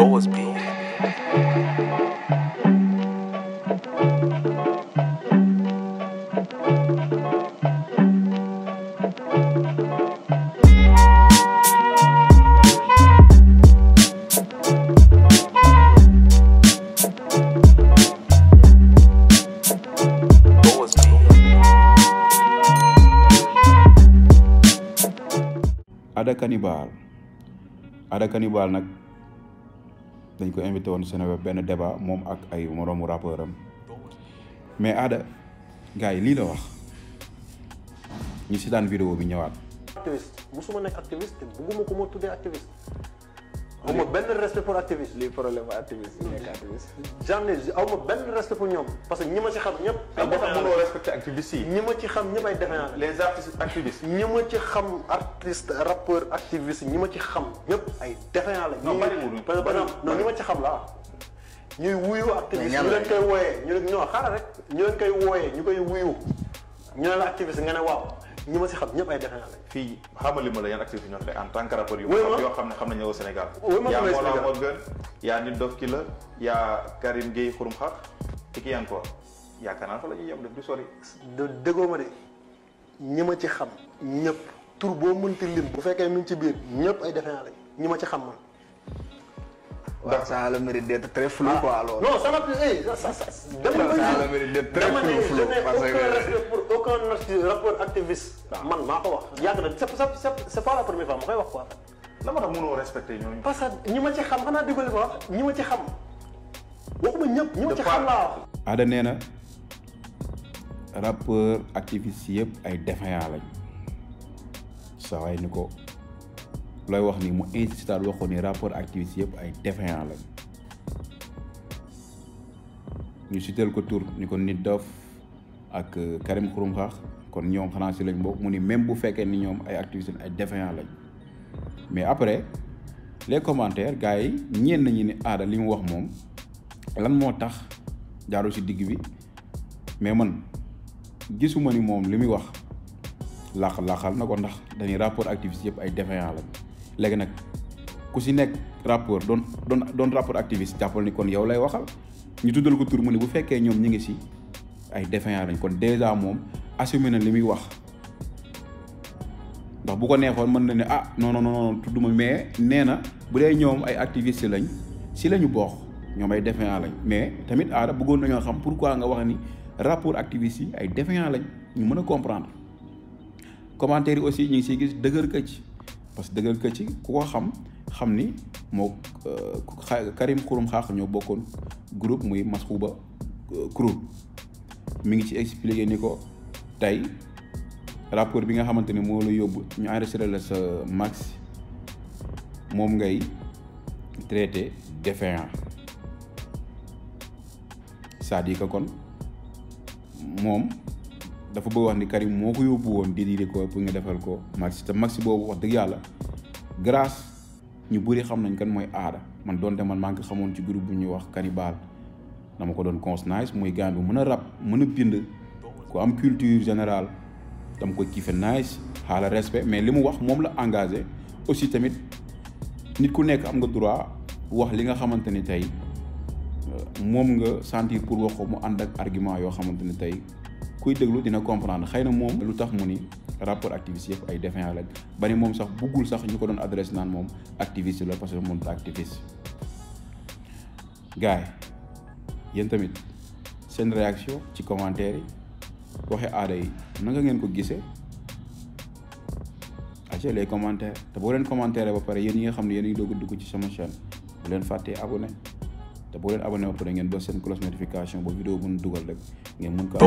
Doors be. Ada Kanibal nag dañ ko invité woon Sénégal benn débat moom ak ay moroomu rappeur am mais Ada gars yi lii la wax ñu si daan vidéo bi ñëwaat. activiste musuma nekk activiste te bugguma ko ma tuddee activiste. aw ma benn respect pour activiste. lii problème activiste yi nekk activiste. j'en ai aw ma benn respect pour ñoom parce que ñi ma ci xam ñëpp. ay défense mënoo respecté activiste yi. ñi ma ci xam ñëpp ay défense les artistes activistes. ñi ma ci xam artiste rappeur activiste ñi ma ci xam ñëpp ay défense la. non bariwul par exemple non ñi ma ci xam la ñuy wuyu activiste ñu leen koy wooyee ñu leen ñoo xaaral rek ñu leen koy wooyee ñu koy wuyu ñu ne la activiste nga ne waaw ñi ma ci xam ñëpp ay défense la. fii xamal li ma la yan activiste ñoo xam en tant que rappeur yu yoo xam ne xam nañu au Sénégal. yaa Mollah Morgun yaa Nit Doff Karim yaa Karim Xrum Xax te kii encore yaakaar naa fa la ñuy yem def du sori. déggoo ma de ñi ma ci xam ñëpp tur boo mënti lim bu fekkee mi ngi ci biir ñëpp ay défense lañ ñi ma ci xam man. donc ça a le mérite d'être très flou quoi loolu. non ça n'a plus ça a le mérite d'être très flou parce que aucun respect pour aucun rappeur activiste. man maa ko wax yàgg na c'est pas la première fois ma koy wax quoi. la ma tax mënoo respecté ñooñu. parce que ñi ma ci xam xanaa déglu ma wax ñi ma ci xam waxuma ñëpp ñi ma ci xam laa wax. Ada nee na rappeur activiste yëpp ay défaillant lañ saa waay ni ko looy wax ni mu insisté waxoon ni rappeur activiste yëpp ay défaillant lañ ñu citeel ko tur ni ko Nit Doff ak Karim Xrum Xax kon ñoom xanaa si lañ bokk mu ni même bu fekkee ni ñoom ay activistes ay défaillant lañ mais après les commentaires gars yi ñenn ñi ni Ada li mu wax moom lan moo tax jaarul si digg bi mais man gisuma ni moom li muy wax laaxal na ko ndax dañuy rapport activiste yëpp ay défaillant lañ léegi nag ku si nekk rapport doon rapport activiste jàppal ni kon yow lay waxal ñu tuddal ko tur mu ni bu fekkee ñoom ñi ngi si ay défaillant lañ kon déjà moom assumé na li muy wax ndax bu ko neexoon mën na ne ah non tudduma mais nee na bu dee ñoom ay activiste lañ si la ñu bokk ñoom ay défaillant lañ mais tamit Ada bëggoon nañoo xam pourquoi nga wax ni rapport activiste yi ay défaillant lañ ñu mën a comprendre commentaire yi aussi ñu ngi siy gis dëgër këcc parce que dëgër këcc ku ko xam ni moo Karim Xrum Xax ñoo bokkoon groupe muy Masxuba crew mi ngi ci expliqué ni ko tey rapport bi nga xamante ni moo la yóbbu ñu enregistré la sa max moom ngay traité défaillant c'est-à-dire que kon moom dafa bëgg wax ni Karim moo ko yóbbu woon di ko pour nga defal ko maxi te maxi boobu wax dëgg yàlla grâce ñu bëri xam nañ kan mooy Ada man doonte man maa ngi xamoon ci groupe bu ñuy wax Kanibal dama ko doon nice muy gaan bi mën a rap mën a bind ku am culture générale dama koy kii nice xaala respect mais li mu wax moom la engagé aussi tamit nit ku nekk am nga droit wax li nga xamante ni tey moom nga sentir pour wax ko mu ànd ak argument yoo xamante ni tey kuy déglu dina comprendre xëy na moom lu tax mu ni rapport activiste yëpp ay défaillant lañ bari moom sax buggul sax ñu ko doon adresse naan moom activiste la parce que moom activiste gars yi yéen tamit seen réaction ci commentaire yi waxe Ada yi nanga ngeen ko gisee ace les commentaires te boo leen commentaire ba pare yéen ñi nga xam ne yéen a ngi doog a dugg ci sama chaîne bu leen fàttee abonné te boo leen abonné ba pare ngeen bës seen cloche notification ba vidéo bu ñu dugal rek ngeen mun ko